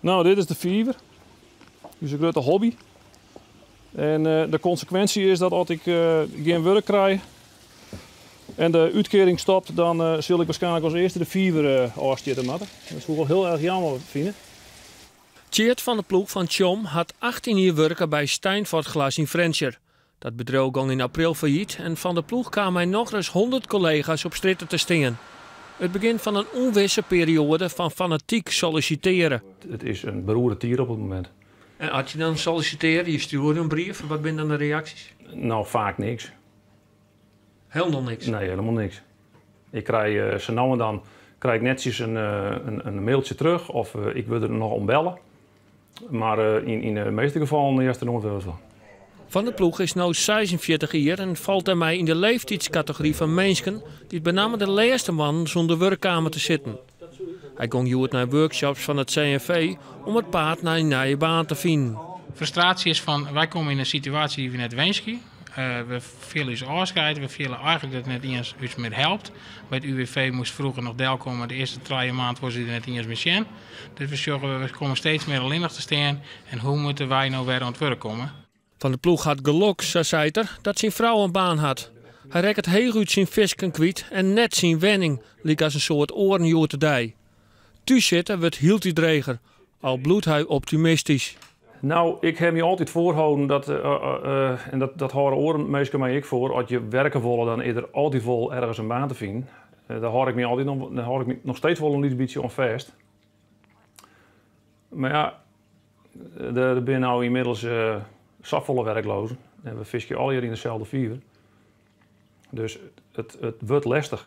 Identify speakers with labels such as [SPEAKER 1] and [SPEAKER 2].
[SPEAKER 1] No, dit is de fiver. Us grutte hobby. En de konsekwinsje is dat as ik gjin wurk krij en de útkearing stopt, dan sil ik waarskynlik as earste de fiver ôfstjitte moatte. Dat soe ik wol hiel erch jammer fine.
[SPEAKER 2] Tjeerd van der Ploeg fan Tsjom hat 18 jier wurke by Steinfort Glas yn Frjentsjer. Dat bedriuw gong yn april fallyt en Van der Ploeg kaam mei nochris 100 kollega's op strjitte te stean. It begjin fan in ûnwisse perioade fan fanatyk sollisitearjen.
[SPEAKER 1] It is in beroerde tiid op it momint.
[SPEAKER 2] En as je dan sollisitearje, je stjoere in brief, wat binne dan de reaksjes?
[SPEAKER 1] No, faak niks.
[SPEAKER 2] Hielendal niks?
[SPEAKER 1] Nee, hielendal niks. Ik krij sa no en dan krij ik netsjes in mailtsje terug of ik wurd der noch om belle. Mar yn de measte gefallen hearst der noait wer wat fan.
[SPEAKER 2] Van der Ploeg is no 46 jier en falt dêrmei yn de leeftiidskategory fan minsken dy't benammen de lêste moannen sûnder wurk kamen te sitten. Hy gong hjoed nei workshops fan it CNV om it paad nei in nije baan te finen.
[SPEAKER 3] Frustraasje is fan, wy komme yn in situaasje dy't we net winskje. We fiele ús ôfskied, we fiele eigentlik dat net ien ús mear helpt. By it UWV moast froeger noch delkomme, de earste 3 maand wolle se der net iens mear sjen. Dus we sjogge, we komme steeds mear allinnich te stean en hoe moatte wy no wer oan it wurk komme?
[SPEAKER 2] Van der Ploeg hat gelok, sa seit er, dat syn frou in baan hat. Hy rekket heechút syn fisken kwyt en net syn wenning, lykas in soad oaren hjoed-de-dei. Thús sitte wurdt hieltyd dreger, al bliuwt hy optimistysk.
[SPEAKER 1] No, ik ha my altyd foarholden dat, en dat hâlde oare minsken my ek foar, as je werke wolle, dan is der altyd wol ergens in baan te finen. Dêr hâld ik my altyd noch, dêr hâld ik my noch steeds wol in lyts bytsje oan fêst. Mar ja, der binne no ynmiddels safolle werklozen en we fiskje allegear yn deselde fiver. Dus it wurdt lestich.